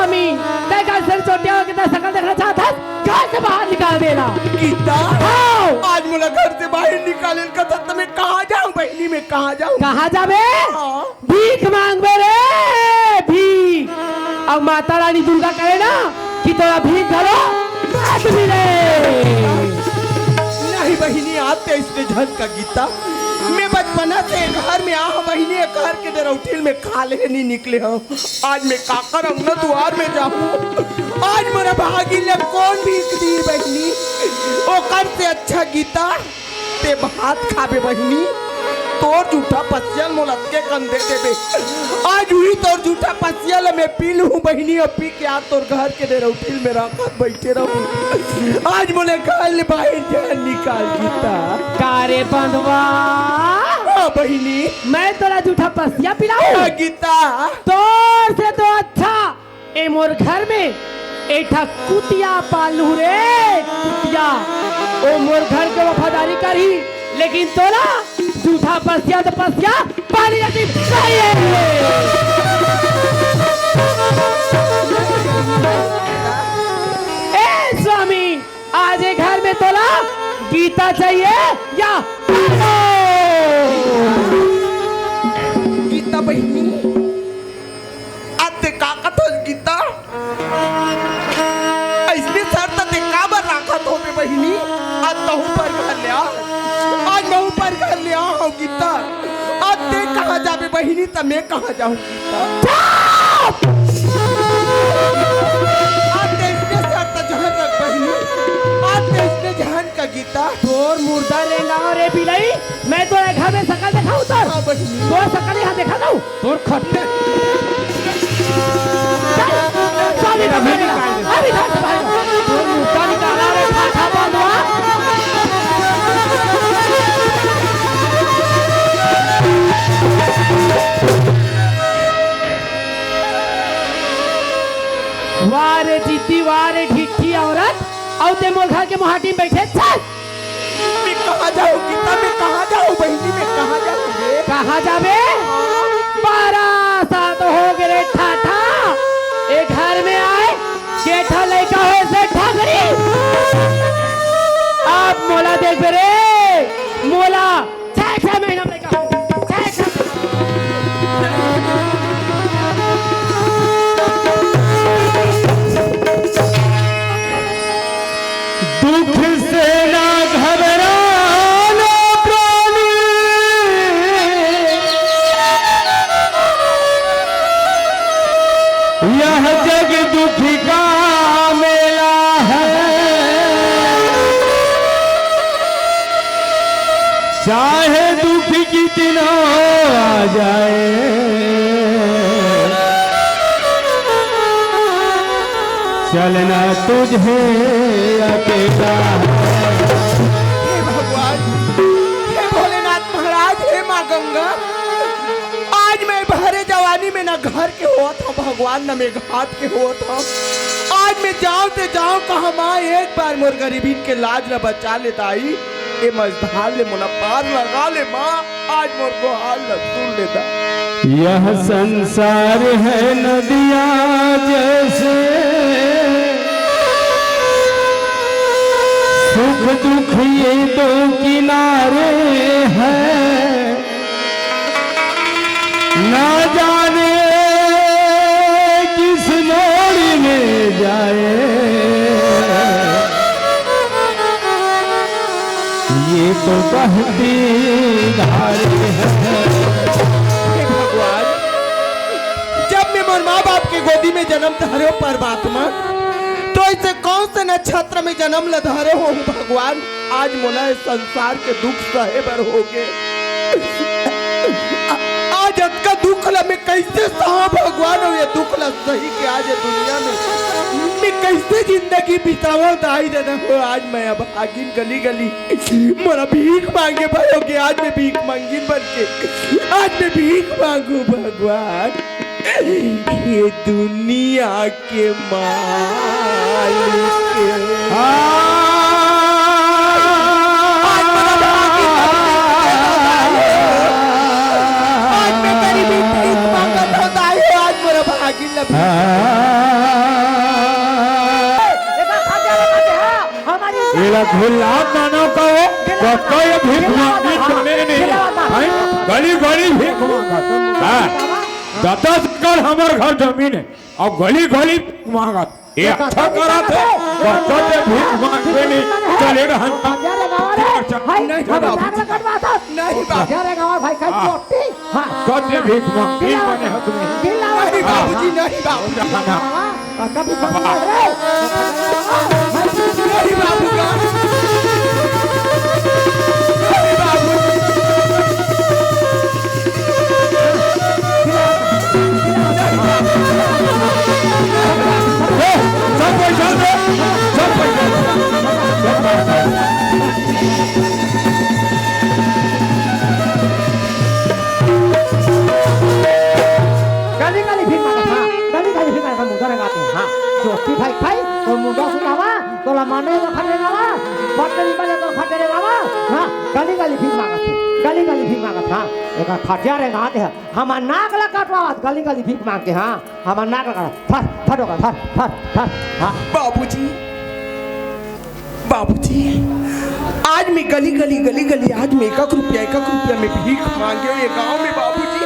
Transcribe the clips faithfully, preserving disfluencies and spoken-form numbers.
स्वामी, तैं का सिर चोटिया होके तैं सकल देखना चाहत हस? घर से बाहर निकाल दे ला। गीता, हाँ। आज मोला घर से बाहर निकाले ल कथस त मैं कहाँ जाऊँ बहिनी, मैं कहाँ जाऊँ? कहाँ जाबे? हाँ। भीख मांगबे रे, भीख। अउ माता रानी दुर्गा करे ना कि तोला भीख घलो मत मिले। नहीं बहिनी, आज तैं अइसने झन का गीता। मैं बचपना से ए घर में आहँव बहिनी, ए घर के डेरउठिल मैं खाल्हे नइ निकले हँव। आज मैं काकर अंगना दुआर में जाहूँ? आज मोर भागिन ल कोन भीख दिही बहिनी? ओकर से अच्छा गीता, तैं भात खाबे बहिनी, तोर जूठा पसिया ल मोला अतके कन दे देबे। आज उही तोर जूठा पसिया ल मैं पी लूहूँ बहिनी, अउ पी के आज तोर घर के डेरउठिल में राखत बइठे रहूँ। आज मोला घर ले बाहिर झन निकाल गीता। का रे बंधवा? हाँ बहिनी। मैं तोला जूठा पसिया पिलाऊँ? हाँ गीता। तोर से तो अच्छा ए मोर घर में एक ठा कुतिया पालहूँ रे, कुतिया। ओ मोर घर के वफादारी करही, लेकिन तोला जूठा पसिया त पसिया, पानी रति चाहिए। ए स्वामी, आज ए घर में तोला गीता चाहिए या गीता बहिनी? अते का कथस गीता? अइसने शर्त ते काबर राखत होबे बहिनी? आज तहूँ पर घर ले आ, आज महूँ पर घर ले आहँव गीता। आज तैं कहाँ जाबे बहिनी, त मैं कहाँ जाहूँ गीता? चुप! आज तैं अइसने शर्त झन रख बहिनी, आज तैं अइसने झन का गीता। तोर मुर्दा रेंगाहूँ रे बिलई, मैं तोर घर में सकल देखाहूँ तोर। हाँ बहिनी। तोर सकल इहाँ देखाहूँ। तोर खट्टे। चल, चल इधर से बाहर। अब इधर से बाहर। तोर मुर्दा निकाला रे, फाटा बंधवा। वाह रे जिद्दी, वाह रे ढिट्ठी औरत, अउ तैं मोर घर के मोहाटी में बइठे, चल। मैं कहाँ जाहूँ गीता, मैं कहाँ जाहूँ बहिनी, मैं कहाँ जाहूँ रे? कहाँ जाबे? बारह साल तो हो गे रे ठाठा, ए घर में आए, के ठा लइका होय से ठगरी। अब मोला देखबे रे, मोला छह, छह महीना में लइका हो। छह, छह। दुख से ना घबराना प्राणी, यह जग दुख का मेला है। चाहे दुख कितना आ जाए, चलना तुझे अकेला है। हे भगवान, हे भोलेनाथ महाराज, हे माँ गंगा, आज मैं भरे जवानी में ना घर के होत हँव भगवान, ना मैं घाट के होत हँव। आज मैं जाँव ते जाँव कहाँ माँ, एक बार मोर गरीबी के लाज ला बचा ले दाई। ए मझधार ले मोला पार लगा ले माँ, आज मोर गोहार ला सुन ले दा। यह संसार है नदिया जैसे, सुख दुख ये दो किनारे हैं। ना जाने किस मोड़ में जाए, ये तो बहती धारे हैं। हे भगवान, जब मैं मोर माँ बाप के गोदी में जन्म धरे हँव परमात्मा, तो अइसे कौन से नक्षत्र में जन्म ल धरे हँव भगवान? आज मोला ए संसार के दुख सहे बर होगे। आज अतका दुख ला मैं कइसे सहँव भगवान? अउ ए दुख ला सही के आज ए दुनिया में मैं कइसे जिंदगी बितावँव दाई ददा हो? आज मैं अभागिन गली गली मोला भीख माँगे बर होगे। आज मैं भीख मंगिन बन के, आज मैं भीख माँगहूँ भगवान। ये दुनिया के मालिक। आज मोर भागिन ला भीख मांगत हो, दाई हो, आज मोर भागिन ला भीख त झिल्लात मानव का हो, कतका ये भीख मांगी बने नहीं, हैं? गली गली भीख मांगत। हाँ, दस एकड़ हमर घर जमीन हे, अउ गली गली भीख मांगत। ये अच्छा करत हे, कतका ये भीख मांगबे नहीं, चले रहन। नहीं बाबू। नहीं बाबू। हाँ। हाँ। कतका ये भीख मांगबे नहीं, बने हो तुम। नहीं बाबूजी, नहीं बाबूजी। हाँ। कभी बाबा। नहीं बाबू का। नहीं बाबू। ए, सब पैसा दे, सब पैसा दे। गली गली भीख मांगत, हाँ, गली गली भीख मांगत, मुंडा रंगात हे, हाँ, जोशी भाई खाई, तो मुंडा सुनावा, तोला माने ला फटे रंगावा, फटे नहीं बजे तो फटे रंगावा, हाँ, गली गली भीख मांगत हे, गली गली भीख मांगत, हाँ, एक खटिया रंगात हे, हमर नाक ला कटवावत, गली गली भीख मांग के, हाँ, हमर नाक ला कटवावत, फट, फट ओकर, फट, फट, फट, हाँ। बाबूजी, बाबूजी, आज मैं गली गली, गली गली, आज मैं एक एक रुपया, एक एक रुपया मैं भीख मांगे हूँ ये गांव में बाबूजी।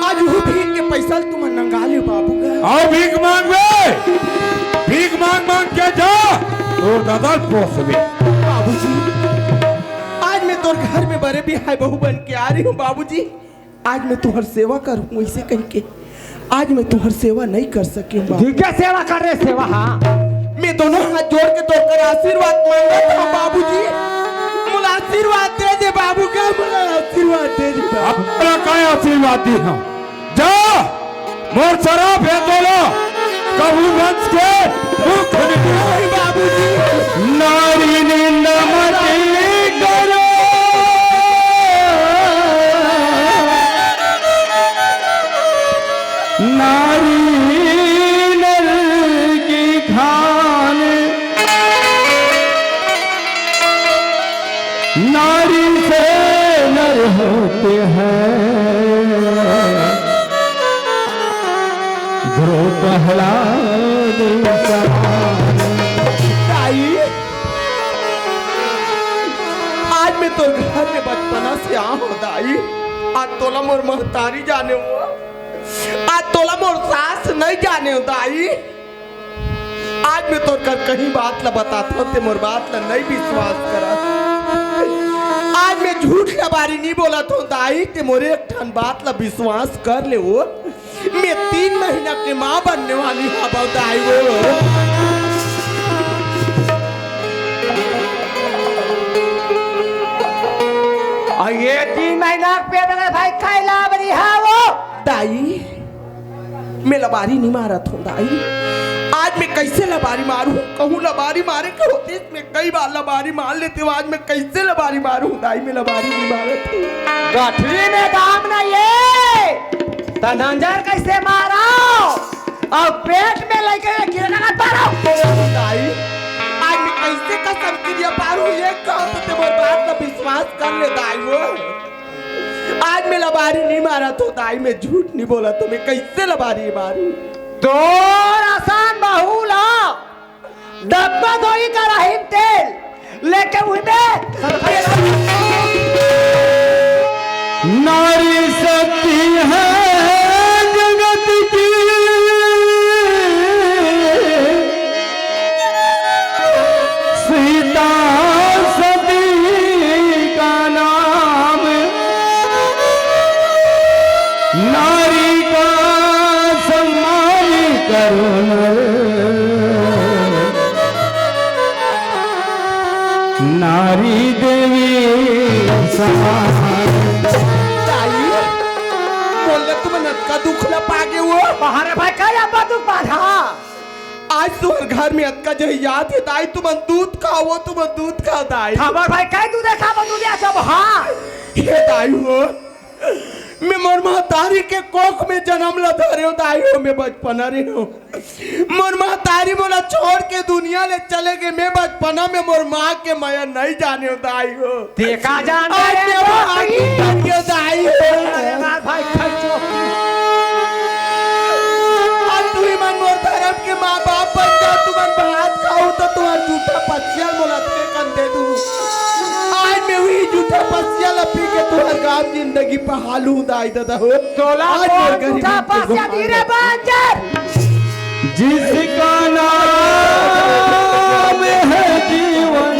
आज वो भीख के पैसा तुम नंगा ले बाबू का। अउ भीख मांगबे, भीख मांग मांग के जा, तोर दादा पोसबे। बाबूजी, आज मैं तोर घर में बड़े बिहाई बहू बन के आ रही हूँ बाबूजी। आज मैं तुहर सेवा करूँ, वैसे कह के आज मैं तुहर सेवा नहीं कर सके बाबू। ठीक है, सेवा कर रे, सेवा, हाँ। मैं दोनों हाथ जोड़ के तोर कर आशीर्वाद मांगत हूँ बाबूजी, मोला आशीर्वाद दे दे बाबू का, मोला आशीर्वाद दे दे बाबू। अब तोला काय आशीर्वाद दी हम? जा, मोर सराप हे तोला, कहूँ वंश के मुख नहीं। नहीं बाबूजी। नारी निंदा मत करो, नारी नर की खान। नारी से नर होते हैं, ध्रुव प्रहलाद समान। दाई, आज मैं तोर घर में बचपना से आ हूँ दाई। आज तोला मोर महतारी जाने हो, आज तोला मोर सास नहीं जाने हो दाई। आज मैं तोर कर कहीं बात ला बताथंव, ते मोर बात ला नहीं विश्वास करत। आज मैं झूठ लबारी नहीं बोलत हूँ दाई, ते मोर एक ठन बात ला विश्वास कर ले वो। मैं तीन महीना के माँ बनने वाली हूँ दाई वो। अउ ये तीन महीना के पेट में भाई खाई लबारी हे वो। दाई, मैं लबारी नहीं मारत हूँ दाई। आज मैं कैसे लबारी मारूँ? कहूँ लबारी मारे के होतिस, मैं कई बार लबारी मार लेते हूँ। आज मैं कैसे लबारी मारूँ दाई? मैं लबारी नहीं मारत हूँ। गठरी में दाम नहीं है, त नंजर कैसे मारो? अउ पेट में लइके के किरना का तारो। दाई, आज मैं कैसे कसम किरिया पारूँ? ये काम तो ते मोर बात ला विश्वास कर ले दाई वो। आज मैं लबारी नहीं मारत हूँ दाई, मैं झूठ नहीं बोलत हूँ, मैं कैसे लबारी मारूँ? तोर असन बहू ला डब्बा धोई कराही म तेल लेके उही में नारी शक्ति है जगत की, सीता सती का नाम, नारी का सम्मान करो नर, नारी देवी समान। दाई, मोला तुमन अतका दुख ला पागे हो। बाहर भाई, का अब्बा दुख पाधा? आज तुमन घर में अतका जहियात हे दाई, तुमन दूध खाओ, तुमन दूध खाओ दाई। हमर भाई, कई दूध खाबो, दूध या सब, हाँ। हे दाई हो, मैं मोर महतारी के कोख में जनम ला धरे हो दाई हो, मैं बचपना रहे हो। मोर महतारी मोला छोड़ के दुनिया ले चले गे। मैं बचपना में मोर माँ के मया नहीं जाने हो दाई हो। ते का जान आज रे मैं वो बाबा? आगे बढ़ के दाई हो। अरे मार भाई, खाई चो। आज तुही मन मोर धर्म के माँ बाप बन जाओ, तुमन भात खाओ तो तुम्हार जूठा पथिया मोला के अब जिंदगी पहालू दाई ददा हो। तोला आज मोर कौन गरीबी उठा के पासिया गोहार धीरे है। बांजर। जिसका नाम है जीवन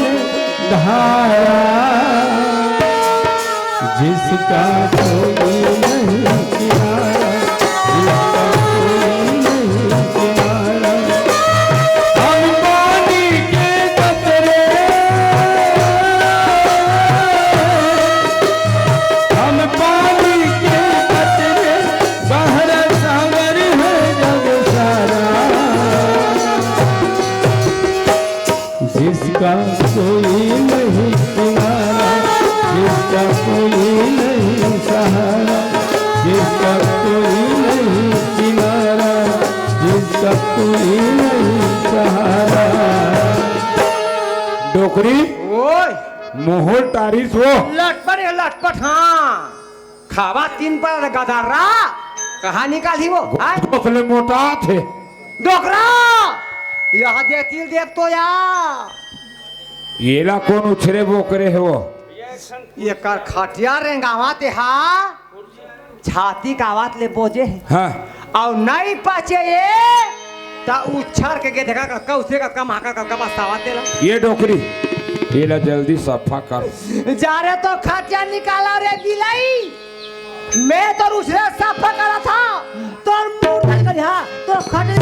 धारा, जिसका कोई नहीं किनारा, जिसका कोई नहीं किनारा। हम पानी के कतरे, हम पानी के कतरे, गहरा सागर है जग सारा। जिसका कोई नहीं किनारा, जिसका कोई नहीं सहारा, जिसका कोई नहीं किनारा, जिसका कोई नहीं सहारा। डोकरी, ओए। मोहर टारिस वो। लटपट है, लटपट, हाँ। खावा तीन पर गदर्रा, कहाँ निकाली वो? आय? गोफले मोटा थे। डोकरा, यहाँ दे तिल देव तो या। येला कौन उछरे बोकरे है वो? ये कर खटिया रेंगावा ते हा, छाती कावात ले बोजे है। हाँ। अउ नहीं पचे ये, त उछर के गे देखा का, कौसे का कम हाका का कमा सावा तेला। ये डोकरी, येला जल्दी सफा कर। जा रे तो खटिया निकाला रे बिलाई। मैं तो उछरे सफा करा था, तोर मुंह तक करिहा, तोर खटिया।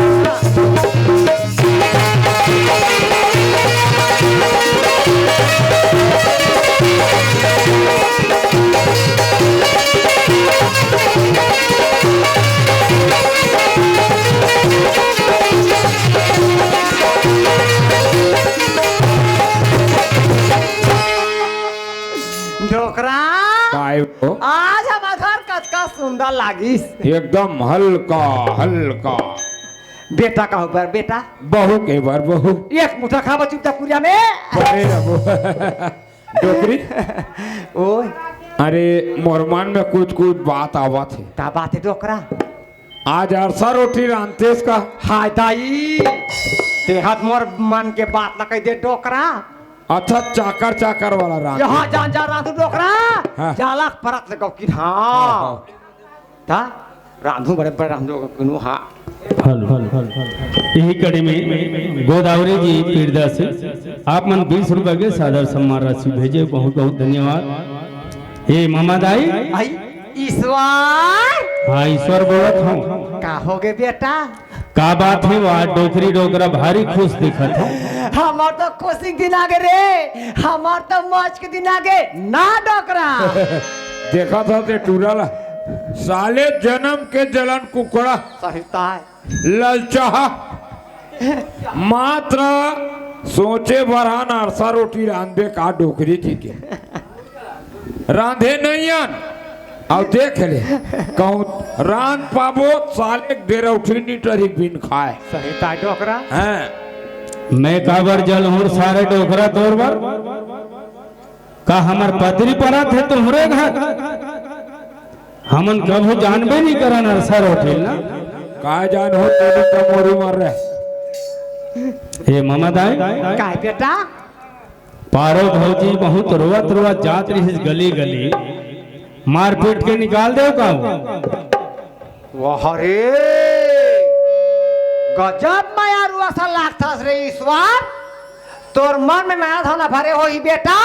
डोकरा, काय हो? आज हमर घर कतका सुंदर लागिस। एकदम हल्का हल्का। बेटा कहू बर बेटा। बहू के बर बहू। एक मुठा खाबो चुपचाप कुरिया में। बने रहो। डोकरी। ओए। अरे, मोर मन में कुछ कुछ बात आवत हे। का बात हे डोकरा? आज अरसा रोटी रांधतेस का? हाय दाई, तेहत मोर मन के बात ला कहि दे डोकरा। अच्छा, चाकर चाकर वाला रांध। यहाँ जान जा रांधू डोकरा। हाँ। जालक परत ले गौकी, हाँ। हाँ, हाँ। ता रांधू बड़े बड़े रांधू कोनो, हाँ। Hello, hello, hello. यही कड़ी में गोदावरी जी पीरदास, आप मन बीस रुपए के सादर सम्मान राशि भेजे, बहुत बहुत धन्यवाद। ए मामा दाई। आई ईश्वर। हाँ, ईश्वर बोलत हूँ। का होगे बेटा? का बात हे, वाह, डोकरी डोकरा भारी खुश दिखत हे। हमर तो खुशी के दिन आगे रे, हमर तो मौज के दिन आगे ना डोकरा। देखत हस ते टूरा ला, साले जनम के जलन कुकड़ा। सही ताय। ललचाहा। मात्र सोचे बर हन अरसा रोटी रांधबे का डोकरी जी के। रांधे नइ अन। अउ देख ले, कहूँ रांध पाबो, साले डेरौठरी नी टरही बिन खाए। सही ताय डोकरा। हैं। मैं काबर जलहूँ रे सारे डोकरा तोर बर? का हमर पतरी परत हे तुम्हरे घर? हमन कभू जानबे नइ करन अरसा रोटी ना। का जानहूँ, तेरी कमोरी मर रहे। ए ममा दाई। काय बेटा? पारो भौजी बहुत रोवत रोवत जात रहिस गली गली, मारपीट के निकाल देव का वो? वाह रे, गजब मयारू असन लागथस रे ईश्वर। तोर मन में मया भावना भरे होही बेटा,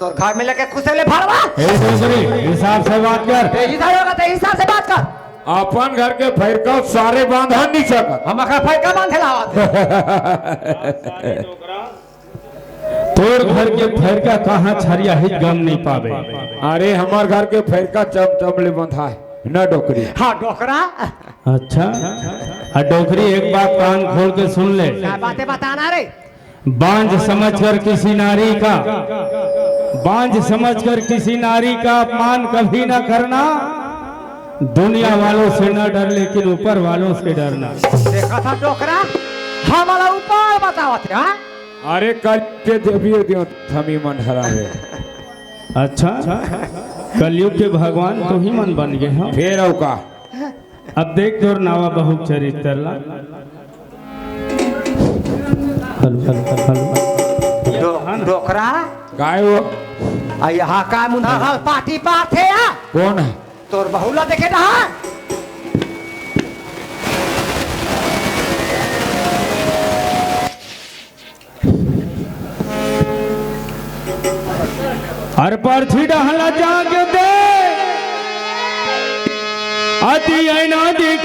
तोर घर में लेके खुसे ले भरवा। ए डोकरी, हिसाब से बात कर। ते हिसाब होगा, ते हिसाब से बात कर। अपन घर के फैरका सारे बांधा नहीं सकत। हम अखा फैरका बांधे लावत। तोर घर के फैरका कहाँ छरिया हित गम नहीं पावे। अरे, हमार घर के फैरका चमचम ले बंधा हे, न डोकरी। हाँ, डोकरा। अच्छा, आ डोकरी, एक बात कान खोल के सुन ले। का बातें बताना रे? बांझ समझकर किसी नारी का, बांझ समझकर किसी नारी का अपमान कभी ना करना। दुनिया वालों से ना डर, लेकिन ऊपर वालों से डरना। देखा था डोकरा, हमला उपाय बतावत हे, हाँ? अरे कल के देवी दियो थमी मन हरावे। अच्छा, कलयुग के भगवान तो ही मन बन गए हो। फेर अउ का? अब देख तोर नावा बहू के चरित्र ला। Hello, hello, hello, hello. डो-, डोकरा, काय वो? आ, यहाँ का मुन्हा हाल पार्टी पार्थ हे या? कोन हे? तोर बहू ला देखे रहा। अरे परछी डहला जाके दे, अति ऐना दिख।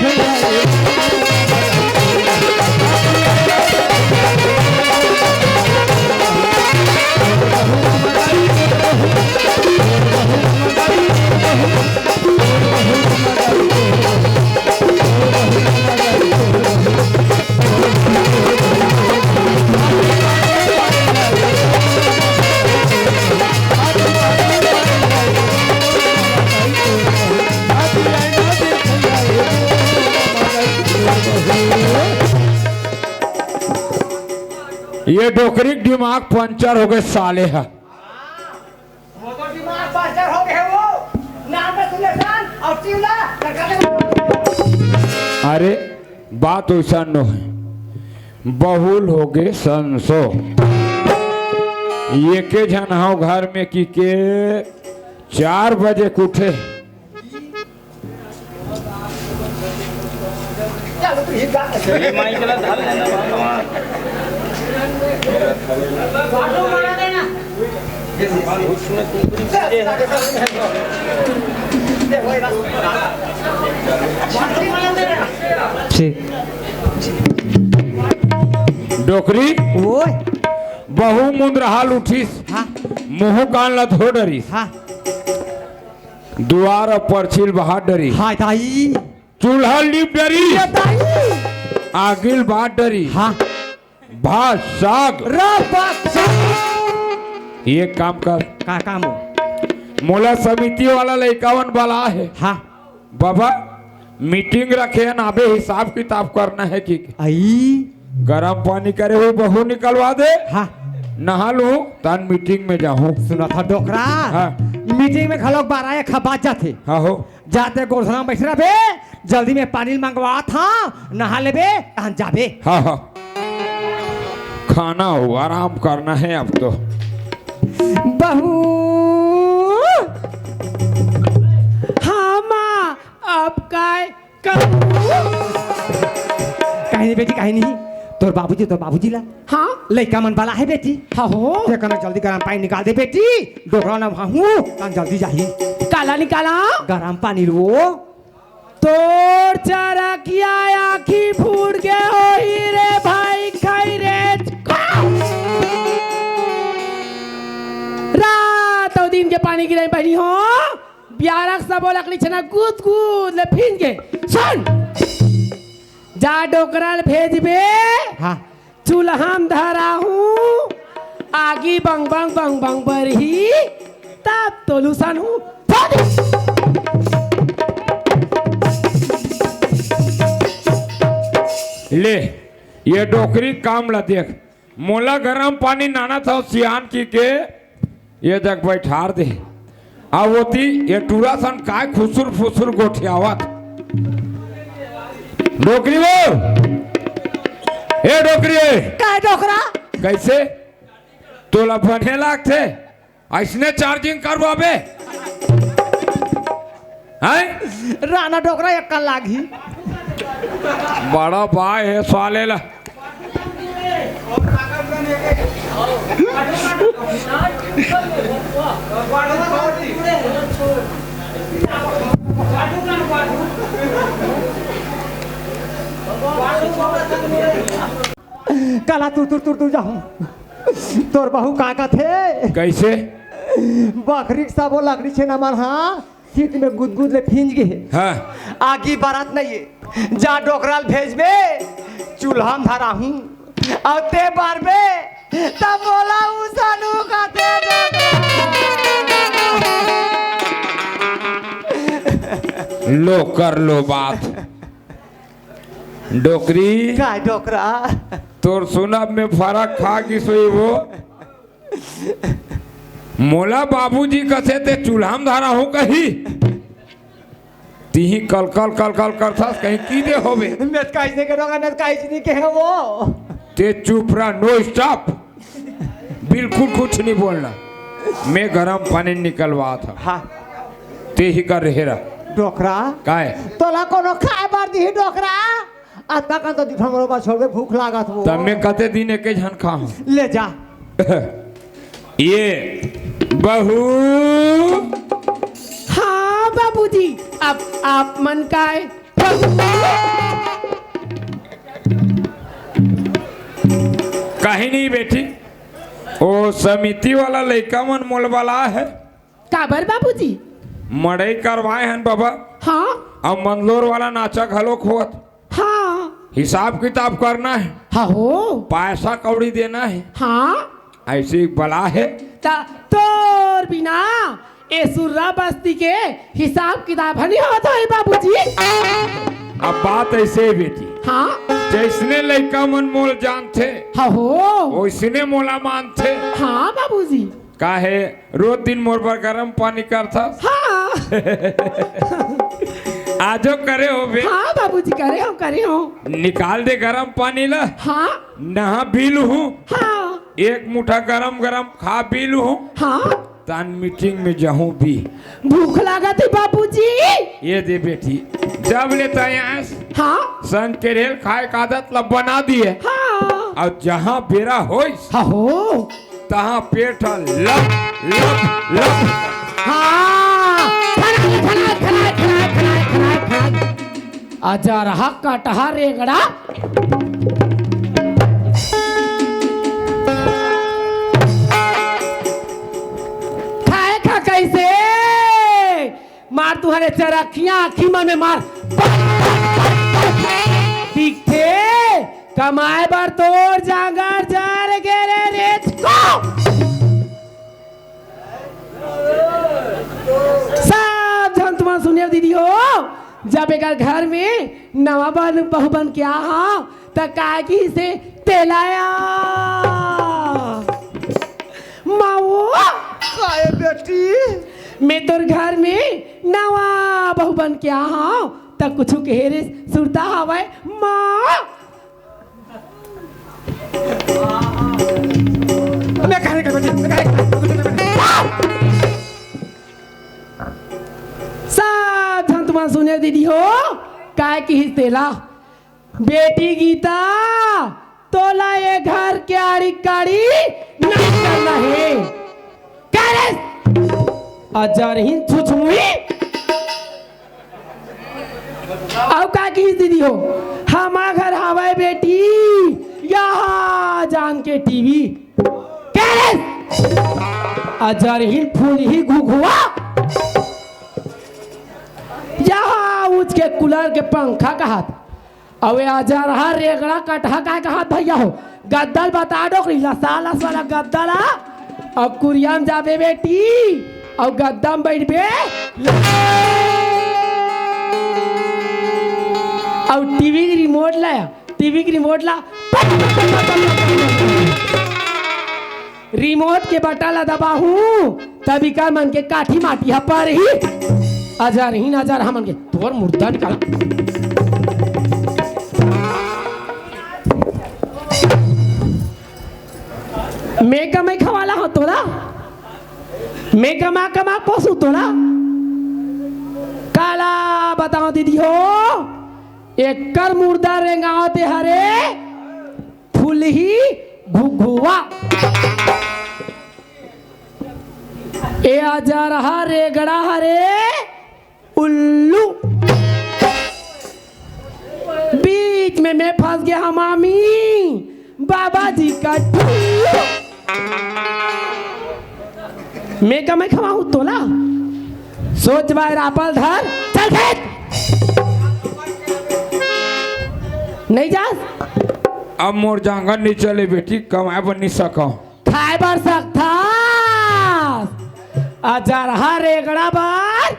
ये डोकरी के दिमाग पंचर हो गए साले ह। वो तो दिमाग पंचर हो गए वो। नाम पे सुने सन और चिल्ला, लड़का के अरे, बात वैसा नो है। बहुल हो गए संसो। ये के झन हव घर में कि के चार बजे के उठे। ठीक। डोकरी, ओए। बहू मुंदरहाल उठिस, हाँ। मुंह कान ला धो डरिस। हाँ। दुवार अउ परछी ल बहार डरिस। हाय दाई। चूल्हा लीप डरिस। ये दाई। आगी ल बार डरिस। हाँ। भात साग। रा बात साग। ये काम कर। का काम हो? मोला समिति वाला लइकावन बला हे। हाँ। बाबा, मीटिंग रखे हन, अबे हिसाब किताब करना हे कि आई। गरम पानी करे हुए बहू निकलवा दे। हाँ। नहा लूं, तन मीटिंग में जाहूं। सुनत हव डोकरा। हाँ। मीटिंग में घलोक बारह एक बाज जाथे। हाँ हो। जाते गोरधना में बैठ रहिबे, जल्दी में पानी मंगवात हंव, नहा लेबे, तहन जाबे। हाँ, हाँ। खाना हो, आराम करना हे अब तो। बहू। हाँ माँ, अब काय करूं? काहे नहीं बेटी, काहे नहीं? तोर बाबूजी, तोर बाबूजी ला। हाँ? लइका मन बला हे बेटी। हाँ हो। ते कना जल्दी गरम पानी निकाल दे बेटी। डोकरा नहाहूं, तहन जल्दी जाही। काला निकाला? गरम पानी लो। तोर चरकिया आँखी फूट गे होही रे भाई, खाई रे। रात अउ दिन के पानी गिरई बहिनी हो, बियारा के सबो लकड़ी छेना गुद गुद ले भींज गे। सुन, जा डोकरा ल भेजबे। हाँ। चूल्हा म धराहूं, आगी बंग बंग बंग बंग बरही, तब तो लुसानहूं। ले, ये डोकरी काम ला देख, मोला गरम पानी नाना था सियान की के ये जग बैठार दे। आ ओती ये टूरा सन काय खुसुर फुसुर गोठियावत। डोकरी वो, ए डोकरी ए। काय डोकरा? कैसे? तोला बने लागथे? ऐसने चार्जिंग करवाबे? हैं? राना डोकरा एक कन लागही। बड़ा बाय हे साले ला। काला तुर तुर तुर तुर जाहूं। तोर बहू का कथे? कैसे? बखरी के सबो लकड़ी छेना मन हा शीत में गुदगुद ले भींज गे हे। हाँ। आगी बरत नहीं हे। जा डोकरा ल भेजबे, चूल्हा म धराहूं। अउ ते बरबे, त मोला उसानू कथे डोकरा। लो कर लो बात। डोकरी। काय डोकरा? तोर सुनब में फरक खा गिस होही वो। मोला बाबूजी कथे ते चूल्हा म धराहूं कही। तिही कल कल कल कल करथस, कहीं की दे होबे। मैं तो काइच नहीं करूंगा, मैं तो काइच नहीं कहे वो। ते चुप रह, no stop। बिल्कुल कुछ नहीं बोलना। मैं गरम पानी निकलवात हंव। हाँ। ते ही कर रहे रह। डोकरा। काय? तोला कोनो खाए बर दिही डोकरा? अतका कन तो दिखा मोर ऊपर छोड़ दे, भूख लागत हो। तब मैं कते दिन एके झन खाहूं। ले जा। ये बहू। हाँ बाबूजी, अब आप मन काय? कहीं नहीं बेटी, ओ समिति वाला लइका मन मोल वाला हे। काबर बाबूजी? मड़ई करवाए हन बाबा। हाँ। अब मंदलोर वाला नाचा घलोक होत। हाँ। हिसाब किताब करना हे। हाँ हो। पैसा कौड़ी देना हे। हाँ। ऐसी बला हे। त तोर बिना ए सुर्रा बस्ती के हिसाब किताब ह नहीं होत होही बाबूजी। अब बात ऐसे हे बेटी। हाँ। जैसने लइका मन मोल जानथे, हाँ हो। वैसने मोला मानथे। हाँ बाबूजी। काहे रोज दिन मोर बर गरम पानी करथस? हाँ। आजो करे होबे। हाँ बाबूजी, करे हंव, करे हंव। निकाल दे गरम पानी ला। हाँ। नहा भी लूहूं। हाँ। एक मुठा गरम गरम खा भी लूहूं। हाँ। तहान मीटिंग में जाहूं भी। भूख लागत हे बाबूजी। ये दे बेटी, जब ले तैं आयस, हाँ। संग के रेल खाए का आदत ला बना दिए। हाँ। अउ जहां बेरा होइस, हाँ हो। तहां पेट ह लप, लप, लप। हाँ। खनाए, खनाए, खनाए। अजरहा कटहा रेंगड़ा। खाए खा कैसे? मार तुंहर ए चरखिया आँखी मन में मार। दिखथे, कमाए बर तोर जांगर जर गे रे रेचको। सब झन तुमन सुनेव दीदी हो, जब एकर घर में नवा बन, बहू बन के आहा, त काय किहिसे तेला या। माँ वो, काय बेटी? मैं तोर घर में नवा बहू बन के आहा हंव, त कुछु कहे रे सुरता हवय माँ। मैं कहे के बेटी, मैं कहे के बेटी। सब झन तुमन सुने दीदी हो, काय किहिस तेला। बेटी गीता, तोला ये घर के आड़ी काड़ी नहीं करना हे। का रे? अजरहीन छुछमुही। अउ का किहिस दीदी हो? हमा घर हवय बेटी, यहाँ जान के टीवी। का रे? अजरहीन फूलही घुघुआ। यहाँ उच के कूलर के पंखा कहत। अउ ए अजरहा रेगड़ा कटहा काय कहत भैया हो? गद्दा ल बता डोकरी, लसा लस वाला गद्दा ला। अउ कुरिया म जाबे बेटी, अउ गद्दा म बइठबे। अउ टीवी के रिमोट ला, टीवी के रिमोट ला। रिमोट के बटन ला दबाहूं, तब इकर मन के काठी माटी ह परही। अजरहीन अजरहा मन के, तोर मुर्दा निकाल। मैं कमाई खवाला हंव तोला, मैं कमा कमा पोसू तोला। काला बतावं दीदी हो, एकर मुर्दा रेंगावत हरे। फुलही घुघुआ। ए अजरहा रेगड़ा हरे उल्लू। बीच में मैं फंस गया हंव मामी, बाबा जी का टुल्लू। मैं कमाई खवाहूं तोला। सोच बाय रापल धर, चल खेत। नहीं जास? अब मोर जांगर नहीं चले बेटी, कमाए बर नहीं सकंव। खाए बर सकथस। अजरहा रेगड़ा बर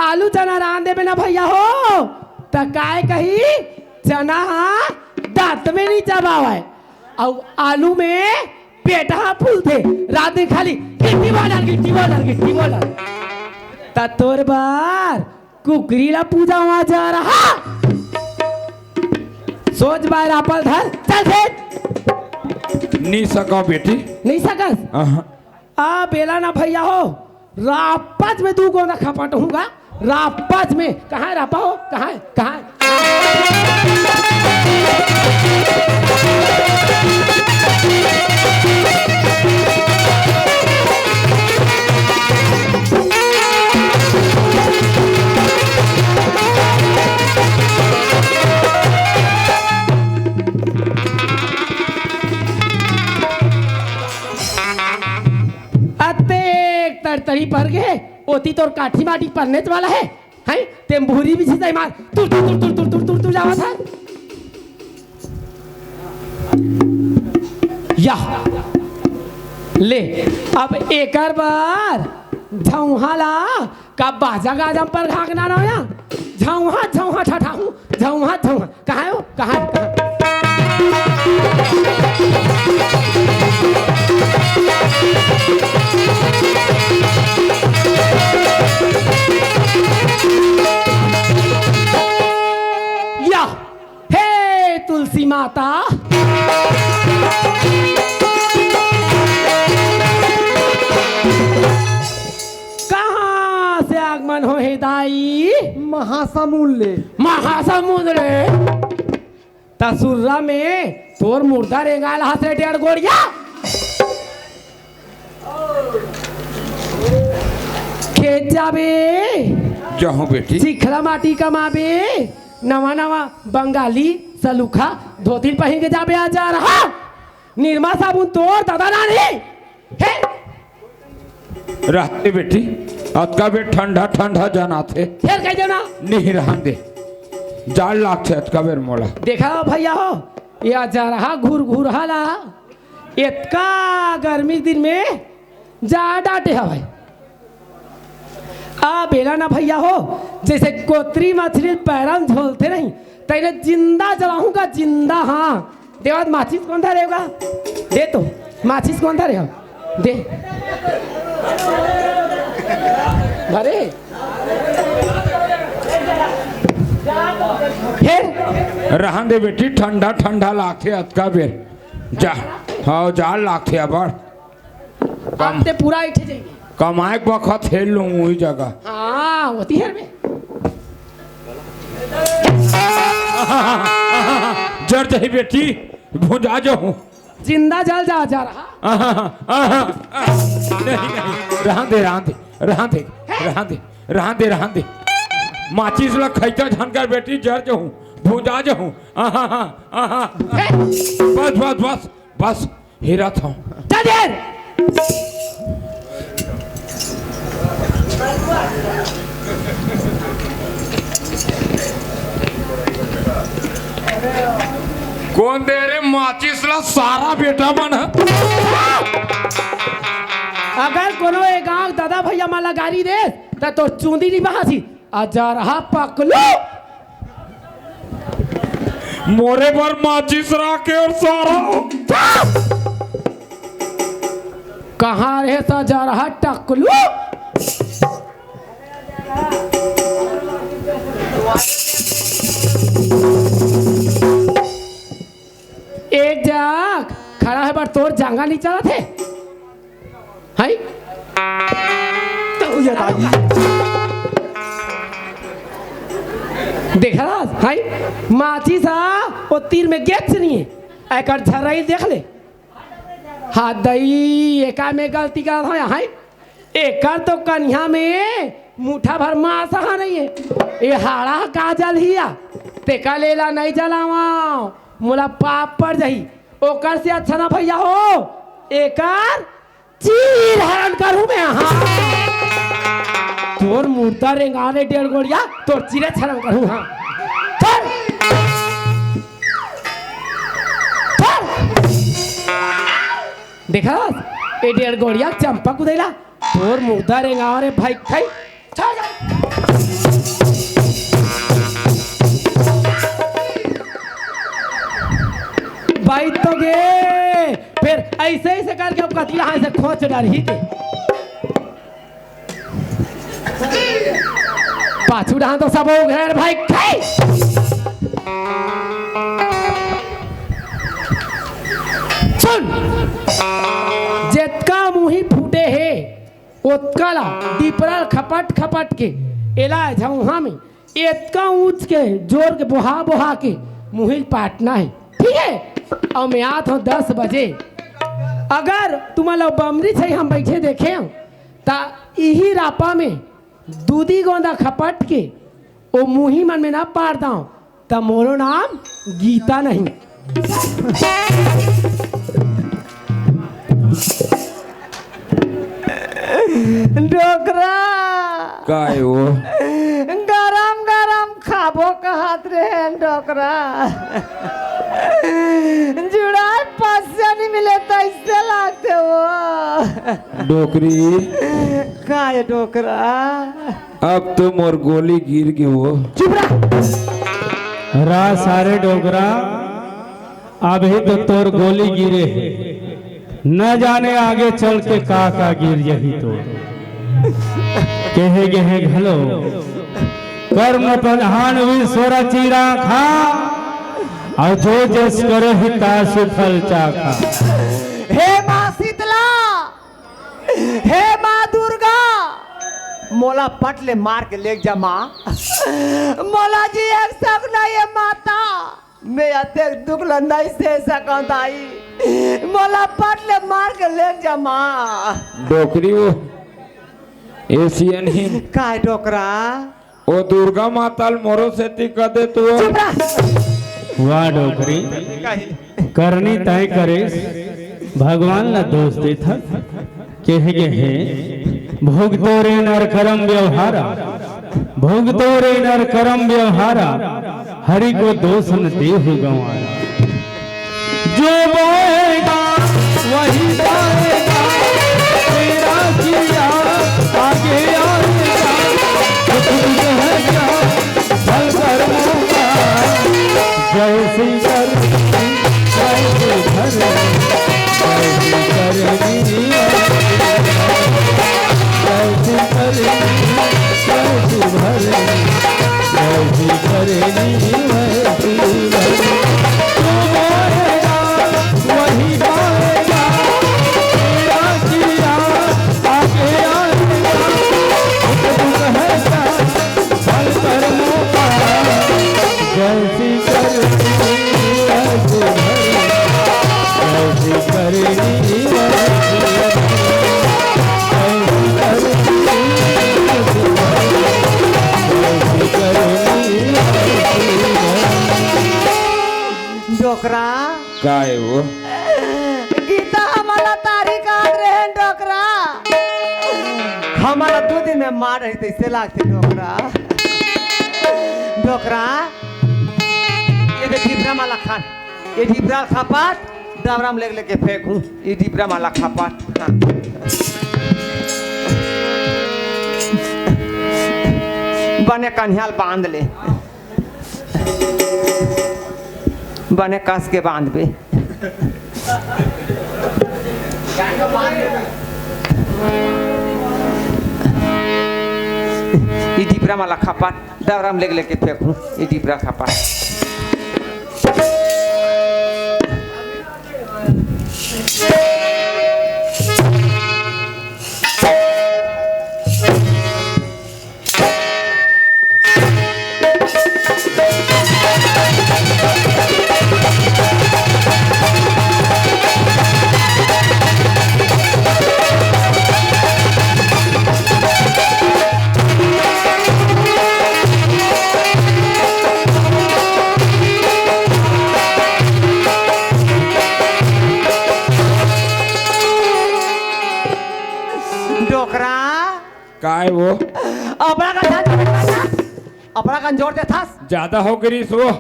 आलू चना रांध देबे ना भैया हो, त काय कही, चना हा दांत में नहीं चबावय, अउ आलू में पेट हा फूलथे, रात दिन खाली गिट्टी बॉलर, गिट्टी बॉलर, गिट्टी बॉलर। त तोर बर कुकरी ला पूजा हुआ जा रहा। सोच बाय रापल धर, चल खेत। नहीं सकंव बेटी। नहीं सकस? अहाँ। आ बेला ना भैया हो, रापच में दू गोंदा खपटहूँ गा। रापच में। कहाँ है रापा हो? कहाँ है? कहाँ है? अतेक तरतरी पर गे, ओती तोर काठी माटी परनेच वाला हे, हैं? तेम भूरी भी छिताई मार, तुर, तुर, तुर जावत हे। या, ले, अब एकर बर झौंहा ला का बाजा गाजा म परघाकना ना या? झौंहा, झौंहा ठठाहूँ, झौंहा, झौंहा। कहाँ हे वो? कहाँ हे? कहाँ हे? या, हे तुलसी माता, कहाँ से आगमन होहे दाई? महासमुंद ले। महासमुंद ले? त सुर्रा में तोर मुर्दा रेंगाय ल हाथ रे डेढ़ गोड़िया। खेत जाबे, जाहूँ बेटी। चिखला माटी कमाबे, नवा नवा बंगाली सलूखा धोती पहिन के जाबे। आ जा रहा निरमा साबुन तोर ददा नानी। हे! रहते बेटी, अतका बेर ठंडा ठंडा जनाथे। फेर कह देना। नहीं रहन दे, जाड़ लागथे अतका बेर मोला। देखा भैया हो, या जरहा घुरघुरहा ला एतका गर्मी दिन में जा डांटे हवय। आ बेला ना भैया हो, जैसे कोतरी मछली पैरन झोलथे नहीं, तैने जिंदा जलाहूँ का जिंदा। हाँ, देवत माचिस कोन धरे होगा? दे तो, माचिस कोन धरे हो? दे। अरे, फिर? रहन दे बेटी, ठंडा ठंडा लागथे अतका बेर। जा, हाँ, जाड़ लागथे अबड़। अब ते पूरा इठे जाइए। कमाए के बखत हेल लूं उही जगह। हाँ, होती है बे। जर जाही बेटी, भुंजा जाहूं। जिंदा जल जा, जा रहा। आहा, आहा, आहा। नहीं, नहीं, रहन दे, रहन दे, रहन दे, रहन दे, रहन दे, रहन दे। माचिस ला खैचा झन कर बेटी, जर जाहूं, भुंजा जाहूं। आहा, आहा, आहा। हे। बस, बस, बस, बस। हेरत हंव। चल यार। कोन दे रे माचिस ला सारा बेटा मन ह? अगर कोनो ए गांव दादा भैया मन ला गारी दे, त तोर चूंदी नी बहासी। अजरहा पकलू। मोरे बर माचिस राखे अउ सारा। कहाँ रहे सा अजरहा टकलू? एक जग खड़ा हे बर तोर जांगा नी चलत हे। हाय। तो ये दाई। देख रहा, हाय। माचिस हा, वो तीर में गेच नहीं है। एकर झर्राई देख ले। हाथ दई, एका में गलती करत हवय, हाय। एकर तो कनिहा में मुठा भर मांस हा नहीं है। ए हाड़ा का जलही आ। तेका लेला नहीं जलावा। मोला पाप पड़ जाही। ओकर से अच्छा ना भैया हो। एकर चीर हरण करूं मैं, हाँ। तोर मुर्दा रेंगा रे डेढ़ गोड़िया, तोर चीरे हरण करूं, हाँ। छोड़। छोड़। देखा, ए डेढ़ गोड़िया चंपा कुदैला, तोर मुर्दा रेंगा रे भाई, खाई। छोड़ जा। बाई तो गे, फिर ऐसे, ऐसे करके अब कतला हाथ से खोच डरही ते। पाछू डहान तो सब उघर भाई खाई। सुन, जेतका मुही फूटे ओतका ला डिपरा ल खपट खपट के एला झउहा में एतका ऊंच के जोर के बोहा बोहा के मुही ल पाटना हे, ठीक हे? अउ मैं आत हंव दस बजे। अगर तुमन ला बमरी छई हम बइठे देखे हंव, त इही रापा में दूदी गोंदा खपट के ओ मुही मन में ना पार दांव, त मोरो नाम गीता नहीं। डोकरा। काय वो? गरम गरम खाबो कहत रहे डोकरा। जुड़ाए पसिया नइ मिले तइसे लागथे वो। डोकरी। काय डोकरा? अब तो मोर गोली गिर गे वो। चुप रह। रा सारे डोकरा, अभी तो तोर गोली गिरे हे, न जाने आगे चल के का का गिर जाही तो। कहे गे हे घलो, कर्म प्रधान विश्व रचि राखा, अउ जो जस करहि तासु फल चाखा। हे माँ शीतला, हे माँ दुर्गा, मोला पट ले मार के लेग जा माँ। मोला जिए के शौक नहीं हे माता, मैं अतेक दुख ल नहीं सह सकंव दाई। मोला पट ले मार के लेग जा माँ। डोकरी वो एशियन ही। काय डोकरा? ओ दुर्गा माता ल मोरो सेती क दे तू। चुप रह। वाह डोकरी, करनी तय करेस, भगवान ला दोष देथस। कहे गे हे, भुगतो रे नर करम व्यवहारा, भुगतो रे नर करम व्यवहारा, हरि को दोष न देहु गंवारा। जो बोएगा वही पाएगा, तेरा किया आगे आएगा। तो तुम जो है क्या फल कर्मों का, जैसी करनी वैसी भरनी, वैसी करनी वैसी भरनी, वैसी करनी, वैसी भरनी, वैसी करनी, वैसी भरनी। तू बोएगा, वही पाएगा, तेरा किया आगे आएगा। दुख है क्या फल कर्मों का, जैसी करनी वैसी भरनी, वैसी करनी वैसी भरनी, वैसी करनी वैसी भरनी, वैसी करनी वैसी भरनी। डोकरा। काय वो? गीता हमला तारी काट रहे हैं डोकरा। हमला दू दिन में मार रही तइसे लागथे डोकरा। डोकरा, ये दे डिबरा माला खा, ये डिबरा खा पाट, डबरा में लेग लेके फेंकहूं, ये डिबरा माला खा पाट। हाँ। बने कन्हियाल बांध ले। बने कस के बांधबे। ई डिबरा माला खपा, डबरा में लेग लेके फेंकहूं, ई डिबरा खपा। डोकरा। काय वो? अपना का ध्यान जोर देथस। अपना का जोर देथस। ज्यादा हो गे रिहिस वो।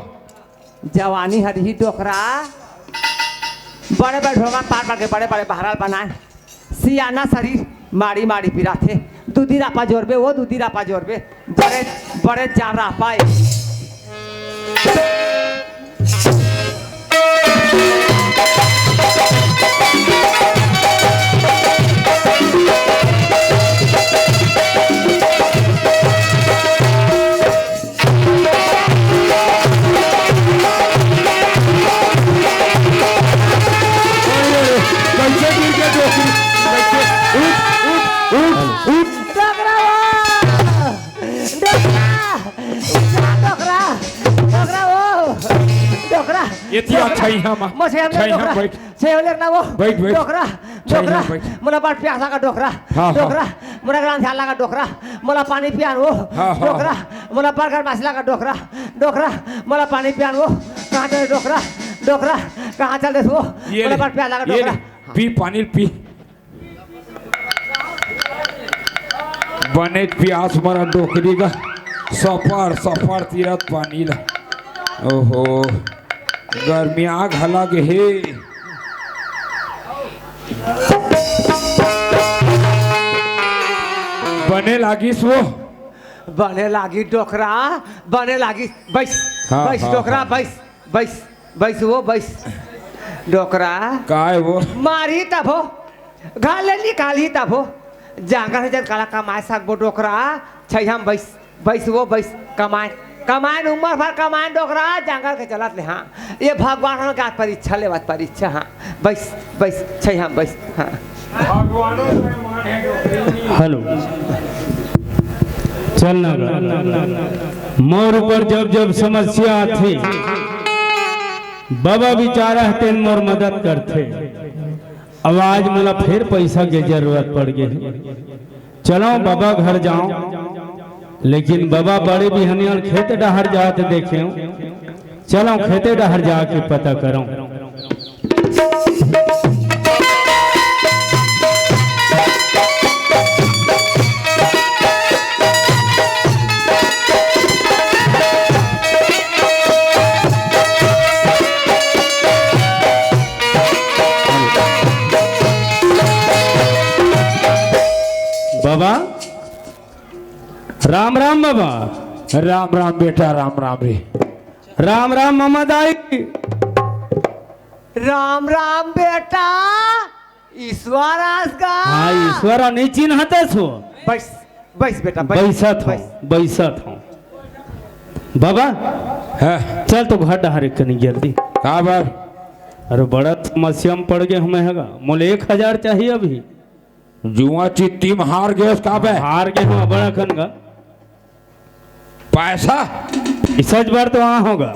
जवानी हर ही डोकरा। बड़े बड़े ढोंगा पार पार के बड़े बड़े बहराल बनाए। सियाना शरीर माड़ी माड़ी पिराथे। दूधी रापा जोरबे, वो दूधी रापा जोरबे। बड़े, बड़े जान रापा ए। कैसे गिर गया डोकरी? कैसे? उठ, उठ, उठ। एतिया छैहा मा। मोर छैहा मा छैहा डोकरा। बैठ। छैहा ले ना वो। बैठ, बैठ। डोकरा, छैहा डोकरा। बैठ। मोला बड़ प्यास लागा डोकरा। हाँ, हाँ। डोकरा, मोला ग्राम ध्यान लागा डोकरा। मोला पानी पियान वो। हाँ, हाँ, डोकरा, हाँ। मोला बड़ गरमास लागा डोकरा। डोकरा, मोला पानी पियान वो। कहाँ चल डोकरा? डोकरा, कहाँ चल देस वो? ये मोला ले, बड़ प्यास लागा ये डोकरा। ले, पी पानी पी। बने प्यास मरा डोकरी का सफर, सफर तीरथ पानी ला। ओहो, गर्मिया घला गे हे। बने लागिस वो। बने लागिस डोकरा, बने लागिस। बैस, हाँ, बैस हाँ, डोकरा, हाँ। बैस, बैस, बैस वो, बैस। डोकरा। काय वो? मारही तभो, घर ले निकालही तभो। जांगर हे जन काला कमाए सकबो डोकरा, छैहा म बैस, बैस वो, बैस, कमाए। कमाए न उमर भर कमाए डोकरा, जांगर के चलत ले, हाँ। ये भगवान ह का परीक्षा लेवत, परीक्षा, हाँ। बैस, बैस, छैहा म बैस, हाँ। हेलो। चल ना गा। मोर ऊपर जब जब समस्या आथे, बाबा बिचारा ह तेन मोर मदद करथे। अब आज मोला फेर पैसा के जरूरत पड़ गे हे। चलो बाबा घर जाओ, लेकिन बाबा बड़े बिहनिया खेत डहर जात देखेंव। चलो खेते डहर जाके पता करो। बाबा, राम राम बाबा। राम राम बेटा, राम राम रे। राम राम मामा दाई। राम राम बेटा, ईश्वर आस गा। हाँ, ईश्वर नहीं चिन्हत हस वो। बैस, बैस बेटा, बैस, बैसत हँव, बैस। बैसत हँव। बाबा, हाँ। चल तो घर डहर एक कनी जल्दी। काबर? अरे बड़ा समस्या म पड़ गे हमें हगा, मोला एक हजार चाहिए अभी। जुआ चित्ती म हार गेस का बे? हार गे हँव बड़ा कन गा। पैसा? इस बार तो हाँ होगा।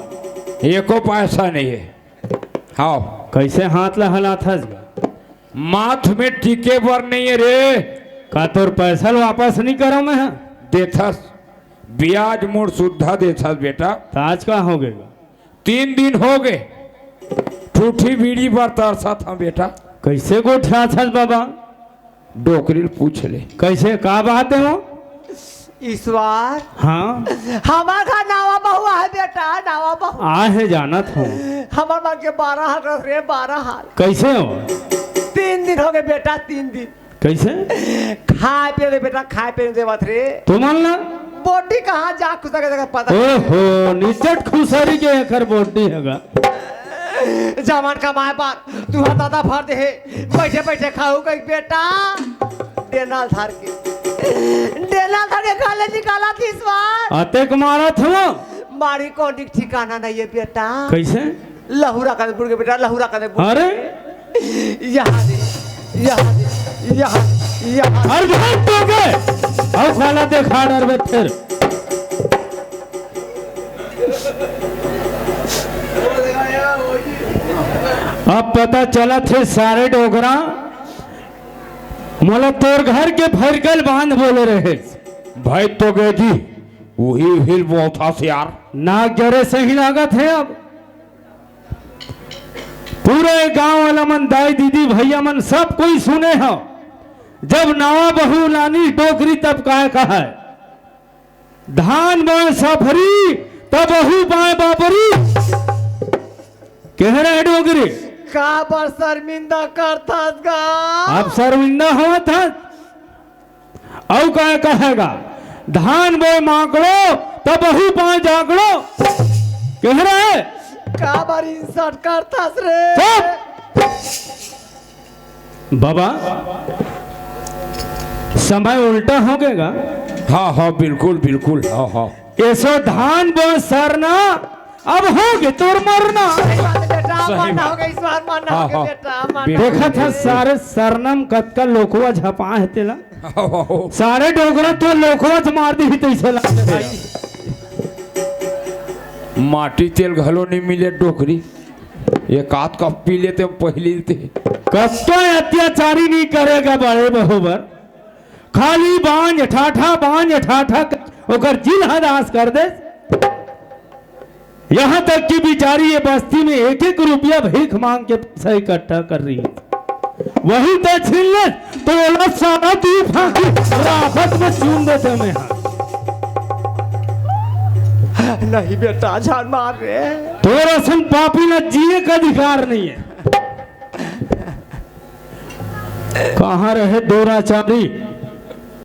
एको पैसा नहीं है। हाँ। कैसे हाथ ला हलात हस गा? माथ में टिके बर नहीं है रे। का तोर पैसा ल वापस नहीं करो मैं? देथस, ब्याज मोर सुद्धा देथस बेटा। तो आज का हो गए? तीन दिन हो गए, ठूठी बीड़ी बर तरसत हँव बेटा। कैसे गोठियाथस बाबा? डोकरी ल पूछ ले। कैसे, का बात है वो? ईश्वर। हाँ। हमार घर नवा बहू आहे बेटा, नवा बहू। आहे जानत हँव। हमार मन के बारह हाल रस रे, बारह हाल। कैसे हो? तीन दिन हो गए बेटा, तीन दिन। कैसे? खाए पिए दे बेटा, खाए पिए देवत रे। तुमन ला? बोटी कहाँ जा खुसर के जगह पता नहीं। ओहो, निचट खुसरी के एकर बोटी हगा। जवान कमाए बात, तुँहर दादा भर दे हे, बैठे बैठे खाहू कही बेटा। डेनाल धर के, डेनाल धर के घर ले निकालत हँव ईश्वर। अतेक मारत हँव। मारी कोनी के ठिकाना नहीं है बेटा। कैसे? लहुरा कने बुड़ गे बेटा, लहुरा कने बुड़ गे। अरे? यहाँ दे, यहाँ दे, यहाँ, यहाँ। अरे भाग तो गए। अब खाना देखा डर में फिर। अब पता चलत हे सारे डोकरा, मोला तोर घर के फरकल बांध बोले रहे। भाई तो गए जी, वही हिल बोलता से यार। ना जरे सही लागत हे अब। पूरे गांव वाला मन, दाई, दीदी, भैया मन, सब कोई सुने हो, जब नवा बहू लानी डोकरी, तब काय कहा है, "धान बाय सफरी, तब बहू बाय बाबरी।" कह रहे डोकरी। काबर शर्मिंदा करथस गा? अब शर्मिंदा होत हस। अउ का कहेगा, "धान बोए माकड़ो, तब बहू पाए जाकड़ो।" कह रहे। काबर insult करथस रे? चुप। बाबा, समय उल्टा हो गएगा। हाँ, हाँ, बिल्कुल, बिल्कुल, हाँ, हाँ। एसो धान बोए सरना, अब होगे तोर मरना। सही बात है बेटा, सही मरना बात। होगे, इस बार मरना हाँ, होगे हाँ। बेटा, मरना बिल्कुल। देखा था सारे सरनम कतका लोकवा झपा है तेला। हाँ, हाँ, हाँ। सारे डोकरा तो लोकवा से मार दी ही तैसे लगते हैं। माटी तेल घलो नहीं मिले डोकरी। एक आध कप पी लेते हम पहिली ते। कत्तो अत्याचारी नहीं करेगा बड़े बहू बर। खाली बांझ ठाठा, बांझ ठाठा, ओकर जिल हदास कर दे। यहाँ तक कि बिचारी ये बस्ती में एक एक रुपया भीख मांग के पैसा इकट्ठा कर रही है। वही तो छीन ले तो ओला सारा तू फांकी राफत में चून देते मैं हाँ। नहीं बेटा, जान मार रे। तोर असन पापी न जिए का अधिकार नहीं है। कहाँ रहे दोराचारी?